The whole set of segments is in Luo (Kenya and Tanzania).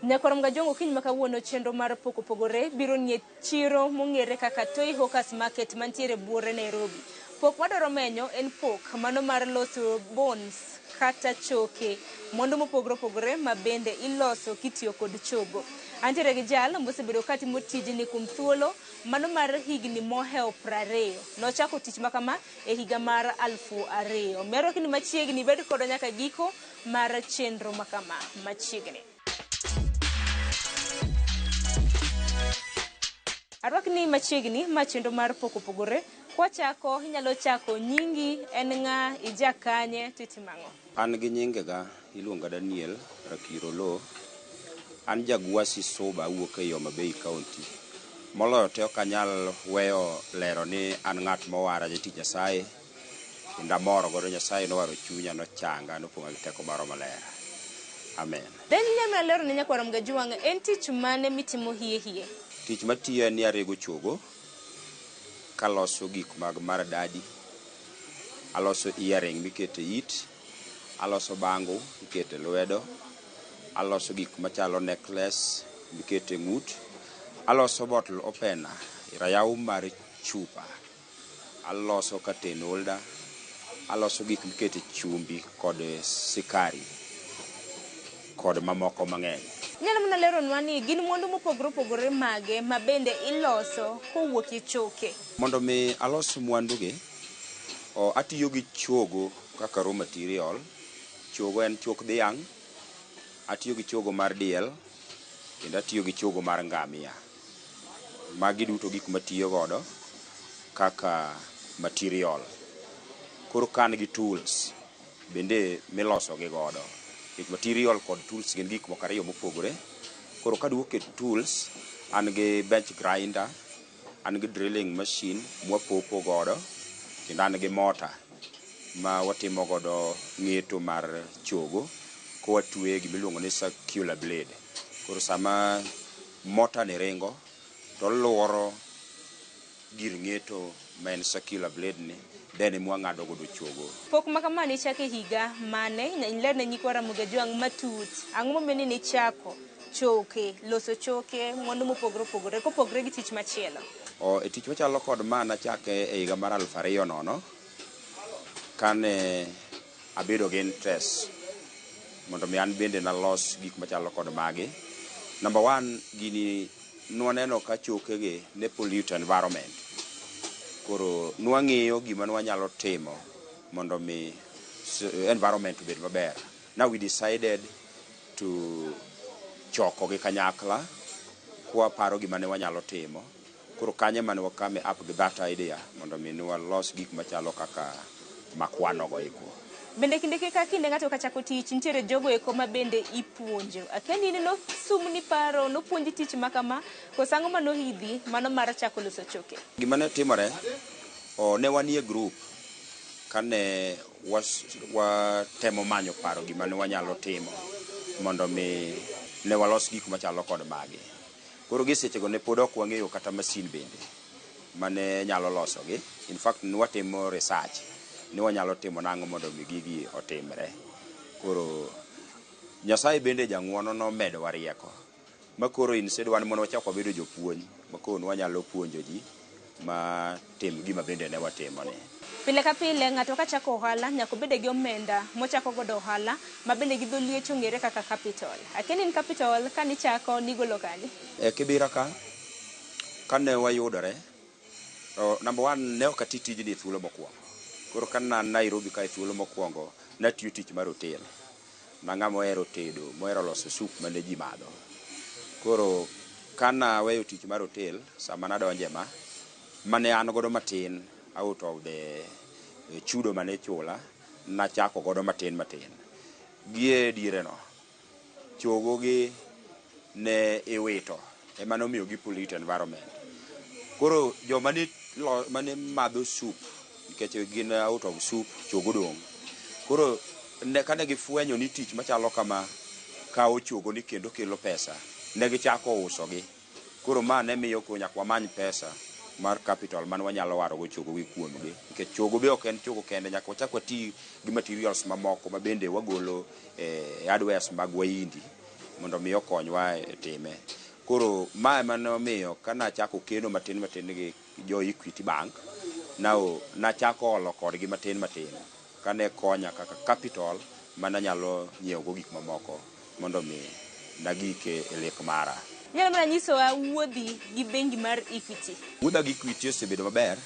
Nyakwar Mgajongo kiny ma kawuono chenro mar pok opogore biro nie chiro mong'ere kaka Toi Hawkers Market mantiere buore Nairobi. Pok madwaro menyo en pok mano mar loso bones kata choke, mwandu mopogore opogore ma bende iloso kitiyo kod chogo. Antiere gi jal mosebedo katimo tijni kuom thuolo mano mar higni mohewo 20. Nochako tich ma kama e higa mar 2000. Merwakni machiegni bed kodwa nyaka giko mar chenro ma kama machiegni. Arwakni machiegni ma chenro mar pok opogore. Kwachako inyalo chako nyingi en ng'a, ija kanye to itimo ang'o? An gi nyingega iluonga Daniel Rakiro Oloo. An Jagwasi Suba awuok ei Homa Bay County. Moloyo te ok anyal weyo lero ni an ng'at mowar jatich Nyasaye kendo amor godo Nyasaye nowaro chunya nochanga nopong'a gi teko mar Roho Maler. Amen. Then inyalo lero ne nyakwar Mgajuang' en tich mane mitimo hie hie? Tich matiyo en ni arego chogo kaloso gik mag maradadi, aloso earring mikete it, aloso bango mikete lwedo, aloso gik machalo necklace mikete ng'ut, aloso bottle opener, rayaw mar chupa, aloso curtain holder, aloso gik mikete chumbi kod sikari kod mamoko mang'eny. Inyalo mana leronwa ni gin mwandu mopogore opogore mage ma bende iloso kowuok e choke? Mondo mi alos mwandu gi, atiyo gi chogo kaka raw material. Chogo en chok dhiang', atiyo gi chogo mar diel, kendo atiyo gi chogo mar ngamia. Magi duto gik matiyo godo kaka material. Koro ka an gi tools bende miloso gi godo. Nikech material kod tools gin gik moko ariyo mopogore. Koro kaduoke e tools, an gi bench grinder, an gi drilling machine mwapopo godo, kendo an gi mota ma watimo godo ng'eto mar chogo kwatweye gimiluongo ni circular blade. Koro sama mota ni ringo to oluoro gir ng'eto ma en circular blade ni then ema wang'ado godo chogo. Pok ma kama nichako e higa mane? Iler ne nyikwa Ramogi Ajwang' matut. Ang'o momiyo ni nichako choke, loso choke, mwandu mopogore opogore kopogore gi tich machielo? E tich machalo kod ma nachake e higa mar 2000 nono kane abedo gi interest mondo mi an bende nalos gik machalo kod magi. Number one, gini nwaneno ka choke gi ne pollute environment. Koro nwang'iyo gima nwanyalo timo mondo mi environment obed maber. Now we decided to choko gi kanyakla kwaparo gima ne wanyalo timo. Koro kanyo ema ne wakame up gi that idea mondo mi walos gik machalo kaka makwano go eko. Bende kinde ka kinde ng'ato kachako tich nitiere jogo eko ma bende ipuonjo. Akia ni in nosumni paro, nopuonji tich ma kama, koso ang'o manohidhi mano mar chako loso choke? Gima ne timore, ne wanie group kane watemo manyo paro gima ne wanyalo timo mondo mi ne walos gik machalo kod magi. Koro gi sechego ne pod ok wang'eyo kata masin bende mane nyalo losogi. In fact, ne watimo research ni wanyalo timo nang'o mondo mi gigi otimre. Koro Nyasaye bende jang'uono nomedowa rieko ma koro instead wan mondo wachak wabedo jopuonj ma koro wanyalo puonjo ji ma tim gima bende ne watimo ni. Pile ka pile ng'ato kachako ohala nyaka obed gi omenda mochako godo ohala ma bende gi dho liech ong'ere kaka capital. Akia ni in capital kanichako nigolo kanye? E Kibira ka, kane wayudore, number one ne ok ati tijni e thuolo mokwongo. Koro ka an Nairobi ka e thuolo mokwongo, natiyo tich mar hotel. Ma ng'ama ohero tedo, mohero loso soup mane ji madho. Koro kanaweyo tich mar hotel, sama nadonje ma, mane an godo matin out of the chudo mane ichula, nachako godo matin matin. Gi e diere no, chogo gi ne iwito, ema nomiyo gi pollute environment. Koro joma ne mane madho soup, nikech gin out of soup, chogo dong'. Koro ne kane gifwenyo ni tich machalo kama kawo chogo ni kendo kelo pesa, ne gichako uso gi. Koro ma ne miyo koro nyaka wamany pesa mar capital mane wanyalo waro go chogo gi kuomgi. Nikech chogo be ok en chogo kende, nyaka wachak wati gi materials mamoko ma bende wagolo e hardwares mag Wahindi. Mondo mi okonywa e time. Koro ma ema nomiyo ka nachako keno matin matin gi jo Equity Bank, nachako olo kodgi matin matin kane konya kaka capital mananyalo nyiewo go gik mamoko mondo mi nagike e lek mara. Inyalo mana nyisowa wuodhi gi bengi mar Equity. Wuodha gi Equity osebedo maber,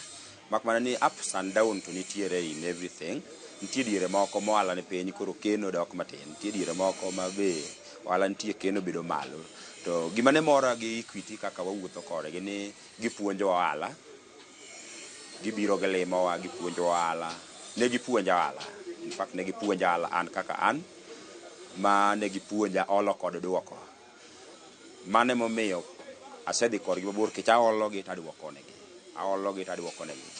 mak mana ni ups and down to nitiere in everything. Nitie diere moko ma ohala ni piny, koro keno dok matin. Nitie diere moko ma be ohala nitie, keno bedo malo. To gima ne mora gi Equity kaka wawuotho kodgi ni gipuonjowa ohala, gibiro gilimowa, gipuonjowa ohala. Ne gipuonja ohala, in fact ne gipuonja ohala an kaka an, ma ne gipuonja olo kod duoko. Mano emomiyo asedhi kodgi mabor nikech aolo gi to aduoko negi. Aolo gi to aduoko negi.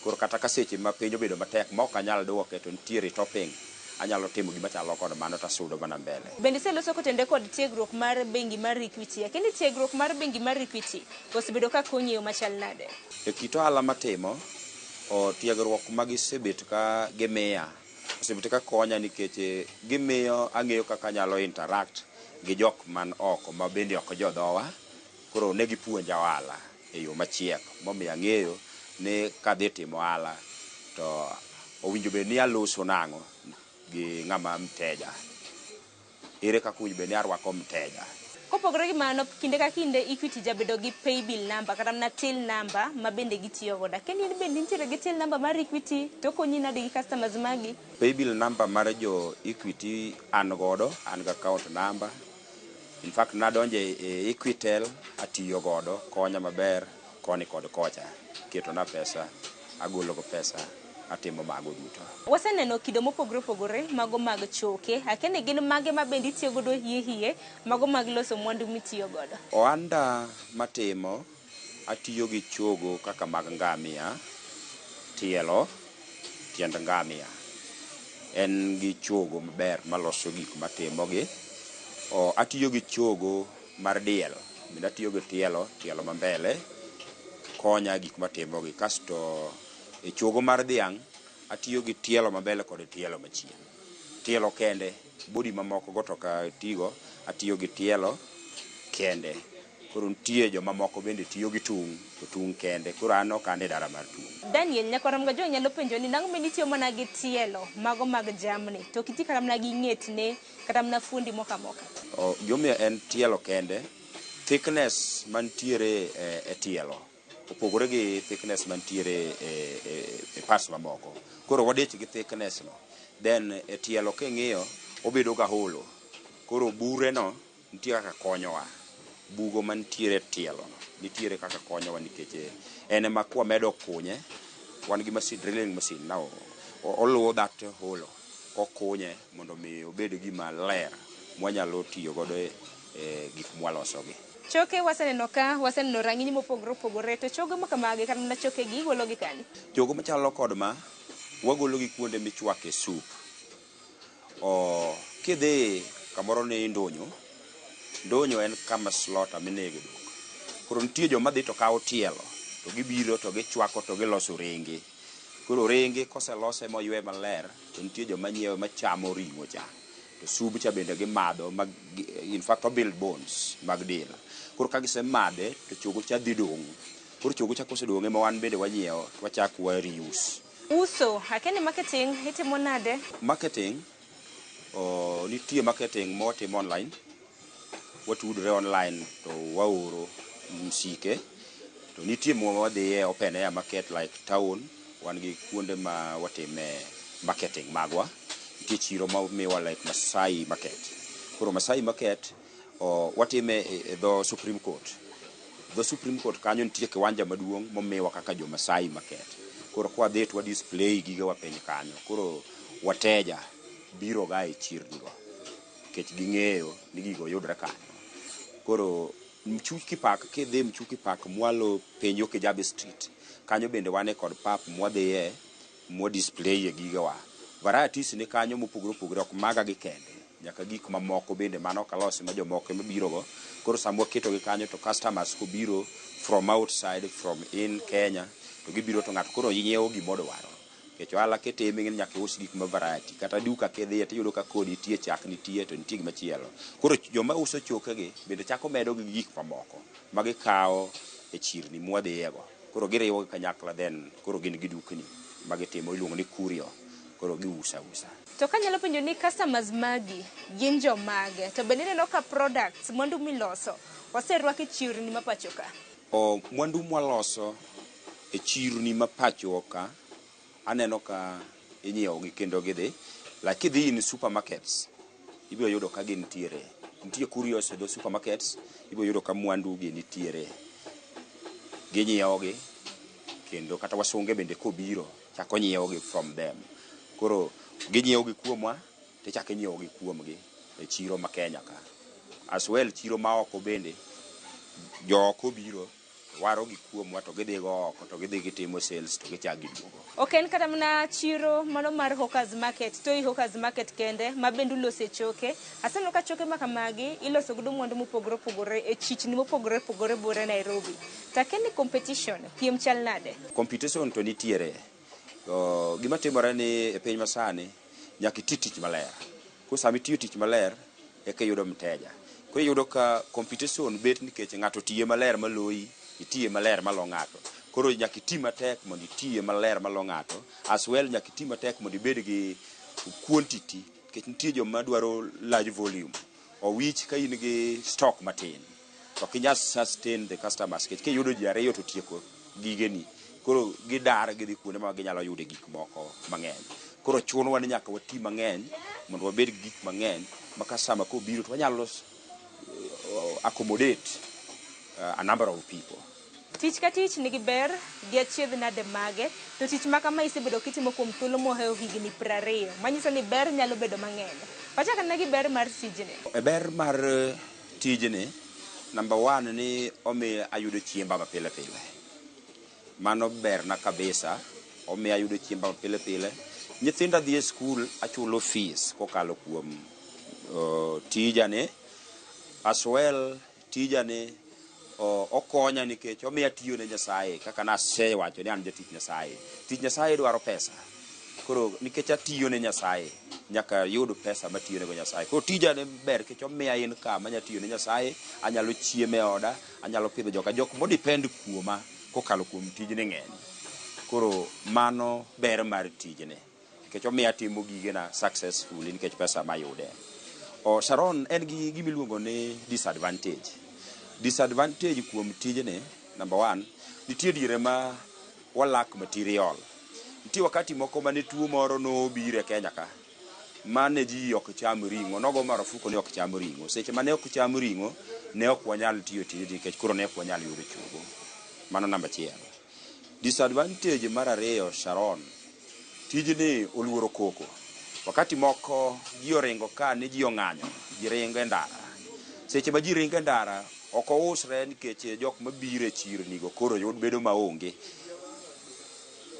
Koro kata ka seche ma piny obedo matek ma ok anyal duoke, to nitie retopping anyalo timo gima chalo kod mano to asudo mana mbele. Bende iseloso kotende kod tiegruok mar bengi mar Equity. Lakini tiegruok mar bengi mar Equity osebedo ka konyi e yo machal nade? E kit ohala matimo, tiegruok ma gisebet ka gimiya osebet ka konya nikech gimiyo ang'eyo kaka anyalo interact gi jok man oko ma bende ok jodhowa. Koro ne gipuonja ohala e yo machiek momiyo ang'eyo ni kadhi timo ohala to owinjo bed ni aloso nang'o gi ng'ama mteja. Ere kaka owinjo bed ni arwako mteja. Kopogore gi mano, kinde ka kinde Equity jabedo gi paybill number kata mana till number ma bende gitiyo godo. Kendo in bende intiere gi till number mar Equity, to okonyi nade gi customers magi? Paybill number mar jo Equity an godo, an gi account number. In fact nadonjo e Equitel atiyo godo, konya maber koni kod kocha. Ketona pesa, agolo go pesa, atimo mago duto. Waseneno kido mopogore opogore mago mag choke. Akia ni gin mage ma bende itiyo godo hie hie, mago mag loso mwandu mitiyo godo. Ohanda matimo, atiyo gi chogo kaka mag ngamia, tielo, tiend ngamia. En gi chogo maber maloso gik matimogi. Atiyo gi chogo mar diel, bende atiyo gi tielo, tielo ma mbele, konya e gik matimogi. Kasto e chogo mar dhiang', atiyo gi tielo ma mbele kod tielo machien. Tielo kende, body mamoko go to ok atigo, atiyo gi tielo kende. Koro nitie joma moko bende tiyo gi tung', to tung' kende. Koro an ok an e dara mar tung'. Daniel, nyakwar Mgajwang' nyalo penjo ni nang'o mitiyo mana gi tielo mago mag jamni to ok iti kata mana gi ng'etne kata mana fuondi moko amoka? Gimomiyo en tielo kende, thickness mantiere e tielo opogore gi thickness mantiere e parts mamoko. Koro wadich gi thickness no. Then e tielo king'iyo, obedo ga holo. Koro bure no nitie kaka konyowa. Bugo mantiere e tielo no nitiere kaka konyowa nikech en ema kwamedo kunye, wan gi machine, drilling machine now oluwo that holo kokunye mondo mi obed gima ler mwanyalo tiyo godo e gik mwalosogi. Choke waseneno ka, waseneno rang'iny mopogore opogore, to chogo ma kamagi kata mana choke gi igolo gi kanye? Chogo machalo kod ma, wagolo gi kuonde michwake soup. Kidhi kamoro ni Ndonyo, Ndonyo en kama slaughter minege dhok. Koro nitie joma dhi to kawo tielo, to gibiro to gichwako to giloso ringi. Koro ringi koselose moywe maler, to nitie joma nyiewe machamo ring'o cha. To sub cha bende gimadho, ma, in fact o build bones mag del. Koro ka gisemadhe, to chogo cha dhi dong'. Koro chogo cha kosedong' ema wan bende wanyiewo, to wachak wa reuse. Uso, akia ni marketing itimo nade? Marketing, nitie marketing mawatimo online. Watudore online to waoro msike. To nitie ma wadhiye open air market like town, wan gi kuonde ma watime marketing magwa. Nitie chiro ma miwa like Masai Market. Koro Masai Market, watime e dho Supreme Court. Dho Supreme Court kanyo nitie kiwanja maduong' momiwa kaka jo Masai Market. Koro kwadhi to wa display gigewa piny kanyo. Koro wateja biro ga e chirni go nikech ging'eyo ni gigo yudre kanyo. Koro Mchuki Park, kidhi Mchuki Park mwalo piny yo Kijabe Street, kanyo bende wane kod pap mwadhiye mwa display e gigewa. Varieties ni kanyo mopogore opogore, ok maga gi kende, nyaka gik mamoko bende mano ok alosi ma jomoko ema biro go. Koro sama waketo gi kanyo to customers kobiro from outside, from in Kenya, to gibiro to ng'ato koro nyiewo gimodwaro. Nikech ohala kitimo ing'e ni nyaka ius gik ma variety. Kata duka kidhiye tiyudo ka kodi nitie, chak nitie, to nitie gimachielo. Koro joma uso choke gi bende chako medo gi gik mamoko ma gikawo e chirni mwadhiye go. Koro giriwo gi kanyakla, then koro gin gi dukni ma gitimo iluongo ni curio. Koro giuso ausa. To kanyalo penjo ni customers magi gin jomage, to bende ineno ka products, mwandu miloso, oserwak e chirni ma pacho ka? O mwandu mwaloso e chirni ma pacho ka aneno ka inyiewo gi kendo gidhi. Like kidhi in supermarkets, ibiro yudo ka gintiere. Nitie curios e dho supermarkets, ibiro yudo ka mwandu gi nitiere. Ginyiewo gi kendo kata wasunge bende kobiro chako nyiewo gi from them. Koro ginyiewo gi kuomwa tichako inyiewo gi kuomgi e chiro ma Kenya ka. As well chiro ma oko bende jo oko biro waro gi kuomwa to gidhi go oko to gidhi gitimo sales to gichak giduogo. Ok en kata mana chiro mano mar Hawkers Market, Toi Hawkers Market kende ma bende ulose choke. Aseneno ka choke ma kamagi iloso godo mwandu mopogore opogore e chichni mopogore opogore buore Nairobi. To akia ni competition, piem chal nade? Competition to nitiere. To gima timore ni e piny masani nyaka iti tich maler. Koro sama itiyo tich maler eka iyudo mteja. Koro iyudo ka competition bet nikech ng'ato tiye maler maloyi, itiye maler malo ng'ato. Koro nyaka iti matek mondo itiye maler malo ng'ato. As well nyaka iti matek mondo ibed gi quantity nikech nitie joma dwaro large volume. Owich ka in gi stock matin to ok inyal sustain the customers nikech kiyudo ji ariyo to tieko gigeni. Koro gidar gidhi kuonde ma ginyalo yude gik moko mang'eny. Koro chunowa ni nyaka wati mang'eny mondo wabed gi gik mang'eny ma customer kobiro to wanyalo accommodate a number of people. Tich ka tich nigi ber gi achiedh nade mage, to tich ma kama isebedo kitimo kuom thuolo mohewo higni 20, manyiso ni ber nyalo bedo mang'eny. Wachak ane gi ber mar tijni. E ber mar tijni, number one ni omiyo ayudo chiemba mapile pile. Mano berna kabisa, omiyo ayudo chiemba mapile pile. Nyithinda dhi e skul, achulo fees kokalo kuom tijani. As well, tijani okonya nikech omiyo atiyo ne Nyasaye kaka nasewacho ni an jatich Nyasaye. Tich Nyasaye dwaro pesa. Koro nikech atiyo ne Nyasaye, nyaka ayud pesa matiyo nego Nyasaye. Koro tijani ber nikech omiya income anya tiyo ne Nyasaye, anyalo chiemo e oda, anyalo pidho joka. Jok modepend kuoma kokalo kuom tijni ng'eny. Koro mano ber mar tijni. Nikech omiyo atimo gigena successfully nikech pesa mayude. O Sharon en gi gimiluongo ni disadvantage. Disadvantage kuom tijni, number one, nitie diere ma wa lack material. Nitie wakati moko mane tuo moro nobiro e Kenya ka, mane ji ok cham ring'o, nogo marufuku ni ok cham ring'o. Seche mane ok cham ring'o, ne ok wanyal tiyo tijni nikech koro ne ok wanyal yudo chogo. Mano namba achiel. Disadvantage mar ariyo, Sharon, tijni oluoro koko. Wakati moko ji oringo ka ni ji ong'anyo, ji ringo e ndara. Seche ma ji ringo e ndara, ok ousre nikech jok mabiro e chirni go koro yud bedo maonge.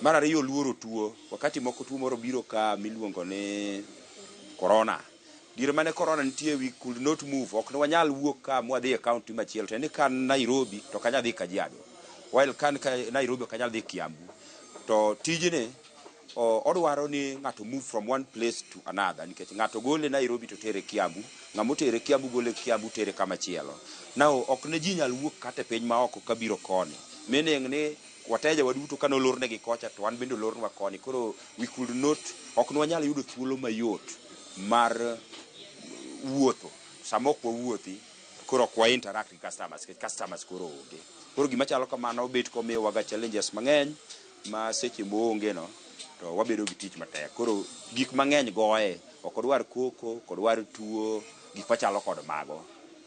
Mar ariyo oluoro tuo. Wakati moko tuo moro biro ka miluongo ni corona. Diere mane corona nitie we could not move. Ok ne wanyal wuok ka mwadhi e county machielo. To ni ka Nairobi to ok anyal dhi Kajiado. While kan ka Nairobi ok anyal dhi Kiambu. To tijni odwaro ni ng'ato move from one place to another nikech ng'ato gole Nairobi to tere Kiambu, ng'ama otere Kiambu gole Kiambu tere kama chielo. Now ok ne ji nyal wuok kata e piny ma oko kabiro koni. Meaning ni wateja waduto kane olornegi kocha to wan bende olornwa koni. Koro we could not, ok ne wanyal yudo thuolo mayot mar wuotho. Sama ok wawuothi, koro ok wa interact gi customers nikech customers koro onge. Koro gima chalo kamano bet komiyowaga challenges mang'eny ma seche moonge no to wabedo gi tich matek. Koro gik mang'eny goye, ok odwar koko, ok odwar tuo, gik machalo kod mago.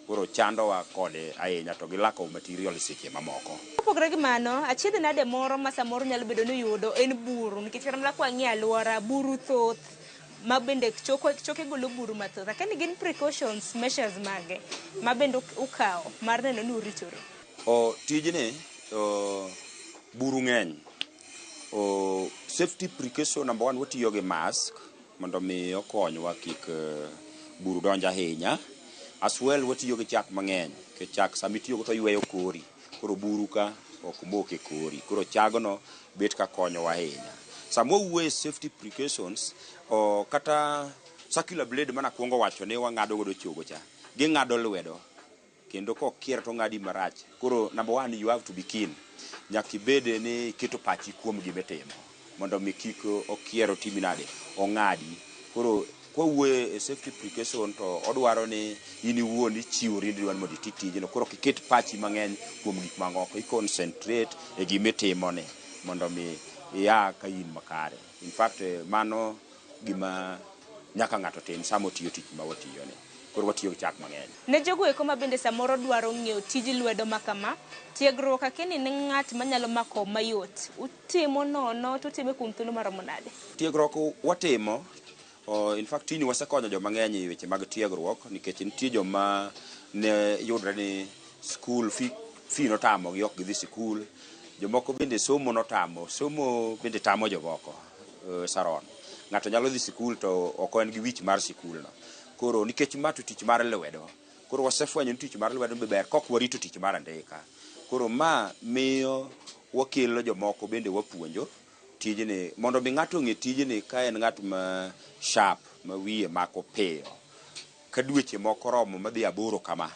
Koro chandowa kode ahinya to gi lack of material seche mamoko. Kopogore gi mano, achiedh nade moro ma samoro nyalo bedo ni oyudo en buru, nikech kata mana kwang'iyo alwora, buru thoth ma bende choke golo buru mathoth. Akia ni gin precautions measures mage ma bende ukawo mar neno ni uritoru? O tijni buru ng'eny. O safety precaution number one, watiyo gi mask mondo mi okonywa kik buru donj ahinya. As well watiyo gi chak mang'eny nikech chak sama itiyogo to oyweyo kori. Koro buru ka ok mok e kori. Koro chagno bet ka konyowa ahinya. Sama wawuoyo e safety precautions, o kata circular blade mana kuongo wacho ni wang'ado godo chogo cha, ging'ado lwedo kendo kokier to ng'adi marach. Koro number one, you have to be keen. Nyaka ibed ni iketo pachi kuom gima itimo mondo mi kik okier otimi nade, ong'adi. Koro kwawuoyo e safety precaution to odwaro ni in iwuon ichiwori ni idwaro mondo iti tijno. Koro ok iket pachi mang'eny kuom gik mamoko, i concentrate e gima itimoni mondo mi ia ka in makare. In fact, mano gima nyaka ng'ato tim sama otiyo tich ma watiyoni. Koro watiyo gi chak mang'eny. Ne jogo eko ma bende samoro dwaro ng'eyo tij lwedo ma kama, tiegruok akia ni ne ng'at manyalo mako mayot. Utimo nono to utime kuom thuolo maromo nade? Tiegruok watimo. In fact, tijni wasekonyo joma ng'eny e weche mag tiegruok nikech nitie joma ne yudre ni school fee notamogi ok gidhi sikul. Jomoko bende somo notamo, somo bende tamo jomoko, Sharon. Ng'ato nyalo dhi sikul to ok en gi wich mar sikul no. Koro nikech ma to tich mar lwedo, koro wasefwenyo ni tich mar lwedo be ber kok warito tich mar andika. Koro ma miyo wakelo jomoko bende wapuonjo tijni mondo mi ng'ato ong'e tijni ka en ng'at ma sharp ma wiye mako piyo. Ka dweche moko oromo madhi 8 kama,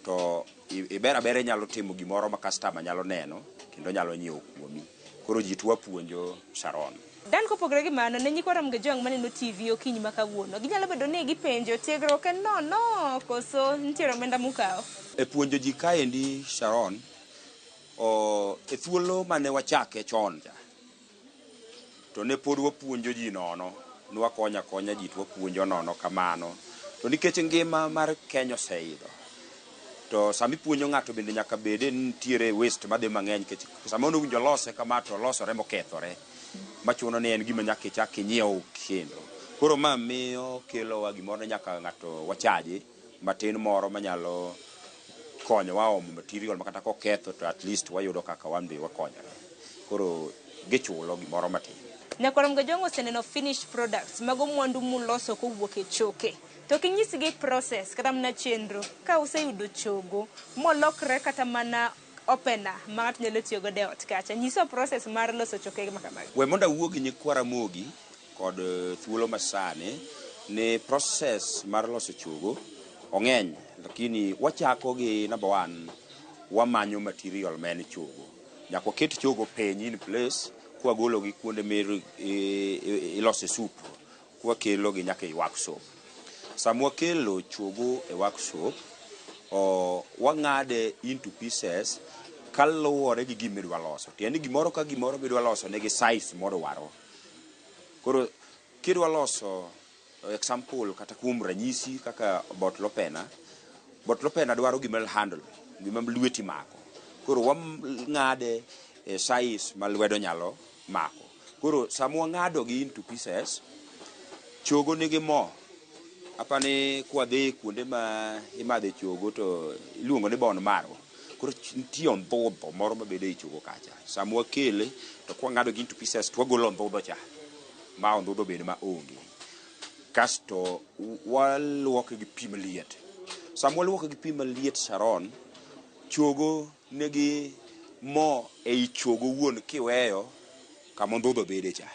to iber abera inyalo timo gimoro ma customer nyalo neno kendo nyalo nyiewo kuomi. Koro ji to wapuonjo, Sharon. Dan kopogore gi mano, ne nyikwa Ramogi Ojwang' maneno TV okinyi ma kawuono, ginyalo bedo ni gipenjo tiegruok en nono koso nitiere omenda mukawo? E puonjo ji kaendi, Sharon, e thuolo mane wachake chon cha, to ne pod wapuonjo ji nono, ne wakonyo akonya ji to wapuonjo nono kamano. To nikech ngima mar Kenya oseidho, to sama ipuonjo ng'ato bende nyaka bede ni nitiere waste madhi mang'eny nikech sama owinjo olose kama to olosore mokethore, machuno ni en gima nyaka ichak inyiew kendo. Koro ma miyo kelowa gimoro ni nyaka ng'ato wachaji matin moro manyalo konyowa omo material ma kata koketho to at least wayudo kaka wan be wakonyore. Koro gichulo gimoro matin. Nyakwar Ramogi Ojwang' oseneno finished products, mago mwandu muloso kowuok e choke. To kinyisgi process kata mana chenro ka useyudo chogo molokre kata mana opener ma ng'ato nyalo tiyo godo e ot kacha. Nyiswa process mar loso choke ma kamagi. We mondo awuo gi nyikwa Ramogi kod thuolo masani ni process mar loso chogo ong'eny, lakini wachako gi number one, wamanyo material ma en chogo. Nyaka waket chogo piny in place kwagolo gi kuonde milose soup, kwakelo gi nyaka e workshop. Sama wakelo chogo e workshop, wang'ade into pieces kaluwore gi gima idwa loso. Tiende ni gimoro ka gimoro midwa loso nigi size modwaro. Koro kidwa loso example kata kuom ranyisi kaka bottle opener, bottle opener dwaro gima handle, gima lweti mako. Koro wang'ade e size ma lwedo nyalo mako. Koro sama wang'ado gi into pieces, chogo nigi mo. Apani kwadhi kuonde ma imadhe chogo to iluongo ni bone marrow. Koro nitie ondhudho moro mabedo ei chogo kacha. Sama wakele to kwang'ado gi into pieces to wagolo ondhudho cha ma ondhudho bed ma onge. Kasto waluoke gi pi maliet. Sama waluoke gi pi maliet, Sharon, chogo nigi mo ei chogo wuon kiweyo kama ondhudho bede cha.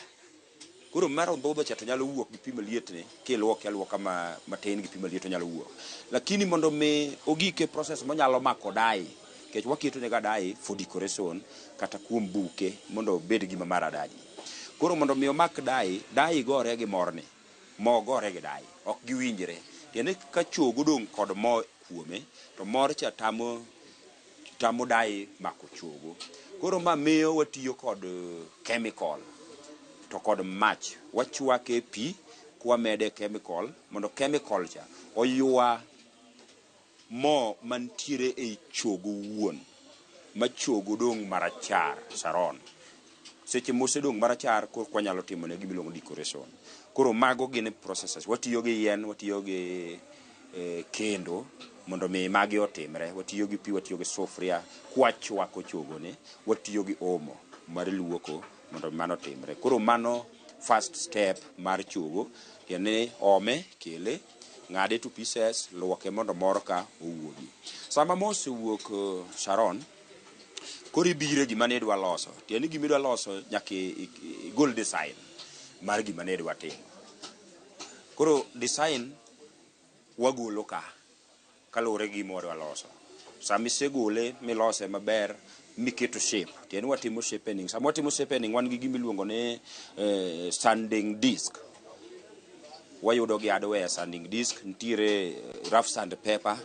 Koro mar ondhudho cha to nyalo wuok gi pi maliet ni, kiluoke aluoka matin gi pi maliet onyalo wuok. Lakini mondo mi ogik e process monyalo mako dye, nikech waketo nega dye for decoration kata kuom buke mondo obed gima maradadi. Koro mondo mi omak dye, dye gore gi morni, mo gore gi dye, ok giwinjre. Tiende ka chogo dong' kod mo kuome, to mor cha tamo dye mako chogo. Koro ma miyo watiyo kod chemical to kod mach. Wachwake e pi kwamede chemical mondo chemical cha oywa mo mantiere ei chogo wuon ma chogo dong' marachar, Sharon. Seche mosedong' marachar koro wanyalo timo ne gima iluongo ni decoration. Koro mago gin processes. Watiyo gi yien, watiyo gi kendo mondo mi magi otimre. Watiyo gi pi, watiyo gi sufuria kwachwako chogo ni, watiyo gi omo mar luoko mondo mi mano otimre. Koro mano first step mar chogo, tiende ni ome, kele, ng'ade to pieces, luoke mondo mor ka owuogi. Sama mo osewuok, Sharon, Koro ibiro e gima ne idwa loso. Tiende ni gima idwa loso nyaka igol design mar gima ne idwa timo. Koro design wagolo ka kaluwore gi gima wadwa loso. Sama isegole milose maber miketo shape, tiende ni watimo shapening. Sama watimo shapening wan gi gima iluongo ni sanding disc. Wayudo gi hardware sanding disc, nitiere rough sand paper.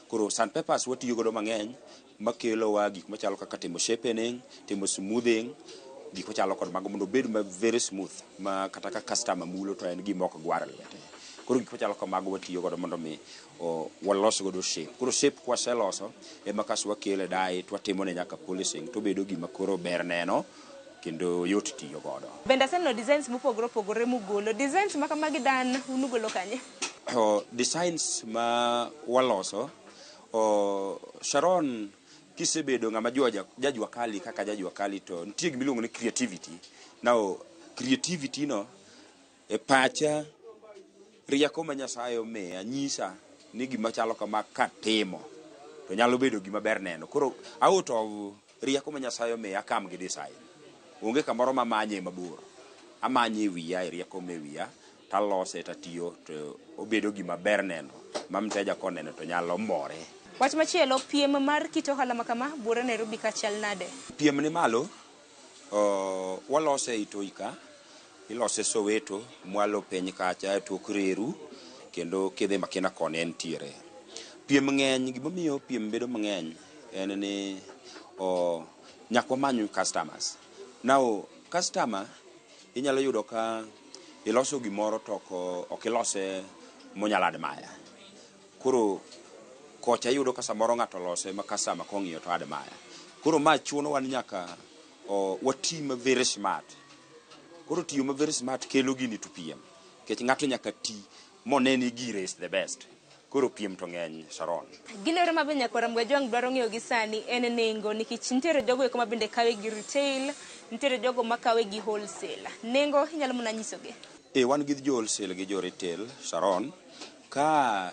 Koro sand papers watiyo godo mang'eny makelowa gik machalo kaka timo shapening, timo smoothing, gik machalo kod mago mondo obed ma very smooth ma kata ka customer mulo to en gima ok gwar e lwete. Koro gik machalo kamago watiyo godo mondo mi walos godo shape. Koro shape kwaseloso ema kasto wakele dye to watimone nyaka polishing tobedo gima koro ber neno kendo yot tiyo godo. Bende aseneno designs mopogore opogore mugolo. Designs ma kamagi dan un ugolo kanye? Designs ma waloso, Sharon, kisebedo ng'ama jajua kali kaka jajua kali to nitie gima iluongo ni creativity. Now, creativity no e pacha rieko ma Nyasaye omiya nyisa ni gima chalo kama katimo to nyalo bedo gima ber neno. Koro out of rieko ma Nyasaye omiya akam gi design. Onge kamoro mamanye mabor. Amanye e wiya e rieko me wiya talose tatiyo to obedo gima ber neno ma mteja koneno to nyalo more. Wach machielo, piem mar kit ohala ma kama buore Nairobi ka chal nade? Piem ni malo, walose ei Toi ka, ilose Soweto, mwalo piny kacha e tok reru, kendo kidhi Makina koni entiere. Piem ng'eny, gimomiyo piem bedo mang'eny en ni nyaka wamany customers. Now, customer inyalo yudo ka iloso gimoro to ok ilose monyalo admire. Koro kocha iyudo ka samoro ng'ato olose ma customer kong'iyo to admire. Koro ma chunowa ni nyaka wati ma very smart. Koro tiyo ma very smart kelo gini to piem. Nikech ng'ato nyaka ti mone ni gire is the best. Koro piem to ng'eny, Sharon. Gino ero ma be nyakwar Ramogi Ajwang' dwaro ng'eyo gi sani en nengo nikech nitiere jogo eko ma bende kawe gi retail, nitiere jogo makawe gi wholesale. Nengo inyalo mana nyisogi? Wan gi jo wholesale gi jo retail, Sharon, ka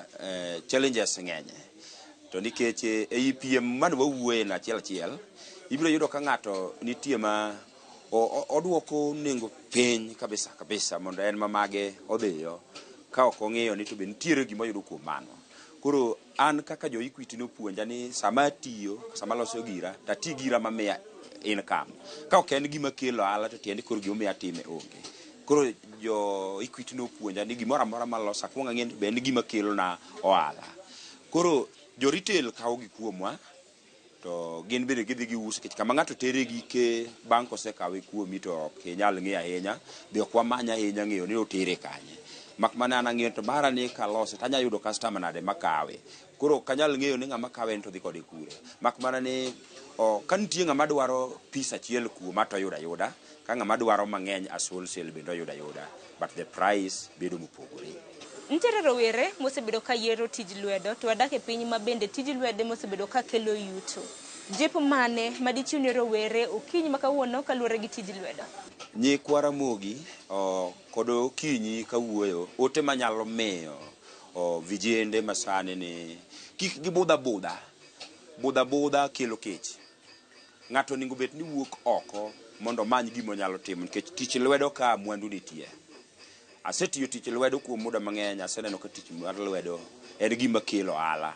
challenges ng'eny. To nikech ei piem mane wawuoye no achiel achiel, ibiro yudo ka ng'ato nitie ma oduoko nengo piny kabisa kabisa mondo en ma mage odhiyo ka ok ong'iyo ni to be nitiere gima oyudo kuom mano. Koro an kaka jo Equity nopuonja ni sama atiyo, sama aloso gira, to ati gira mamiya income. Ka ok en gima kelo ohala to tiende koro gimomiyo atime onge. Koro jo Equity nopuonja ni gimoro amora maloso akwong ang'e ni be en gima kelona ohala. Koro jo retail kawo gi kuomwa to gin bende gidhi giuso nikech kama ng'ato tere gike bang' kosekawe kuomi to ok inyal ng'iyo ahinya, be ok wamany ahinya ng'eyo ni otere kanye. Mak mana an ang'iyo to mara ni kalose to anyalo yudo customer nade makawe. Koro ok anyal ng'eyo ni ng'ama kawe ni to dhi kode kure. Mak mana ni ka nitie ng'ama dwaro piece achiel kuoma to oyudo ayuda, ka ng'ama dwaro mang'eny as wholesale bende oyudo ayuda, but the price bedo mopogore. Nitiere rowere mosebedo ka yiero tij lwedo to wadak e piny ma bende tij lwedo mosebedo ka kelo yuto. Jip mane madichiw ne rowere okinyi ma kawuono kaluwore gi tij lwedo? Nyikwa Ramogi kod okinyi kawuoyo, ote manyalo miyo vijende masani ni kik gibudh abudha. Budh abudha kelo kech. Ng'ato onego bed ni wuok oko mondo omany gima onyalo timo nikech tich lwedo ka mwandu nitie. Asetiyo tich lwedo kuom muda mang'eny, aseneno ka tich mar lwedo en gima kelo ohala.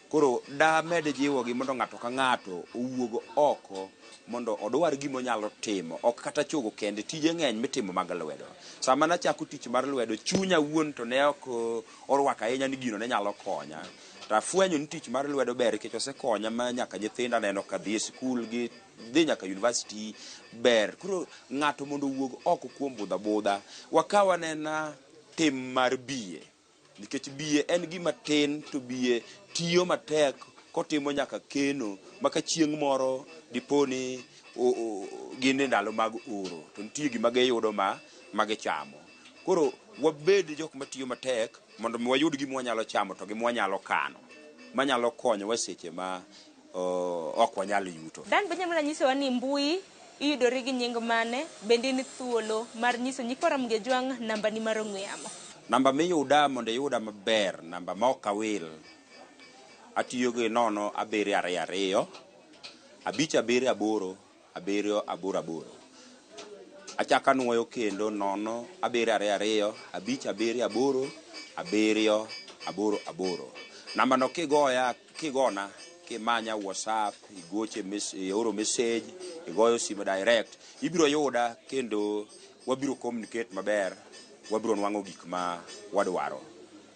Koro damed jiwogi mondo ng'ato ka ng'ato owuog oko mondo odwar gima onyalo timo, ok kata chogo kende, tije ng'eny mitimo mag lwedo. Sama nachako tich mar lwedo, chunya wuon to ne ok orwako ahinya ni gino ne nyalo konya. To afwenyo ni tich mar lwedo ber nikech osekonya ma nyaka nyithinda aneno ka dhi e sikul gi dhi nyaka university ber. Koro ng'ato mondo owuog oko kuom budho abudha, wakaw anena tim mar biye. Nikech biye en gima tin to biye tiyo matek kotimo nyaka keno ma ka chieng' moro dipo ni gin e ndalo mag oro to nitie gima giyudo ma gichamo. Koro wabed jok matiyo matek mondo mi wayud gima wanyalo chamo to gi mwanyalo kano manyalo konyowa seche ma ok wanyal yuto. Dan be inyalo nyisowa ni mbui iyudori gi nying mane, bende in thuolo mar nyiso nyikwa Ramogi Ajwang' nambani mar ong'we yamo. Namba miyuda mondo iyuda maber, namba ma ok awil, atiyo gi 0 7 2 2 5 7 8 7 8 8. Achako anuoyo kendo: 0 7 2 2 5 7 8 7 8 8. Namba no kigoya, kigona, kimanya WhatsApp, igoche, ioro message, igoyo simu direct, ibiro yuda kendo wabiro communicate maber, wabiro nwang'o gik ma wadwaro.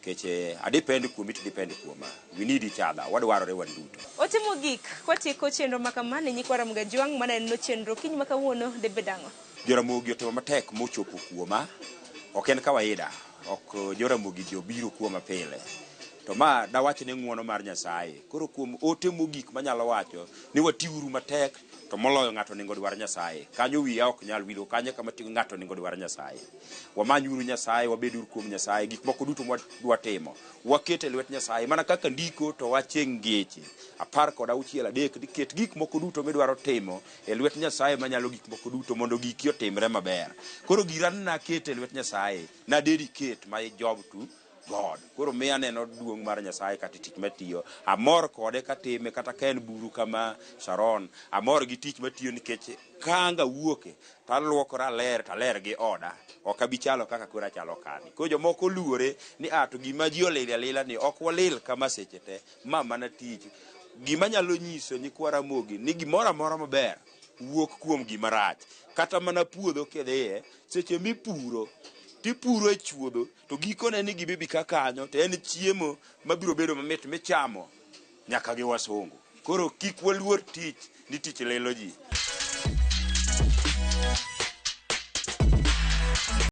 Nikech adepend kuomi to depend kuoma. We need each other. Wadwarore wan duto. Ote mogik kwatieko chenro ma kama ne nyikwa Ramogi Ajwang' maneno chenro kiny ma kawuono debed ang'o? Joramogi otimo matek mochopo kuoma. Ok en kawaida. Ok Joramogi jobiro kuoma pile. To ma dawach ni ng'uono mar Nyasaye. Koro kuom ote mogik manyalo wacho ni watiuru matek, to moloyo ng'ato onego dwar Nyasaye. Kanyo wiya ok nyal wilo, kanyo kama ng'ato onego dwar Nyasaye. Wamanyuru Nyasaye, wabeduru kuom Nyasaye, gik moko duto mwadwa timo. Waket e lwet Nyasaye, mana kaka ndiko to wache ngeche 16:3 ni ket gik moko duto midwaro timo e lwet Nyasaye manyalo gik moko duto mondo giki otimre maber. Koro gira nakete e lwet Nyasaye, na dedicate my job to God. Koro miyo aneno duong' mar Nyasaye kata tich matiyo. Amor kode katime kata ka en buru kama Sharon. Amor gi tich matiyo nikech ka ang' awuoke to aluokora aler to aler gi oda. Ok abi chalo kaka koro achalo kani. Koro jomoko oluore ni a to gima ji olil alila ni ok walil kama seche te. Ma mana tich. Gima nyalo nyiso nyikwa Ramogi ni gimoro amora maber wuok kuom gima rach. Kata mana puodho kidhiye, seche mipuro, tipuro e chuodho, to gikone ni gima bi ka kanyo to en chiemo mabiro bedo mamit michamo nyaka gi wasungu. Koro kik waluor tich ni tich lilo ji.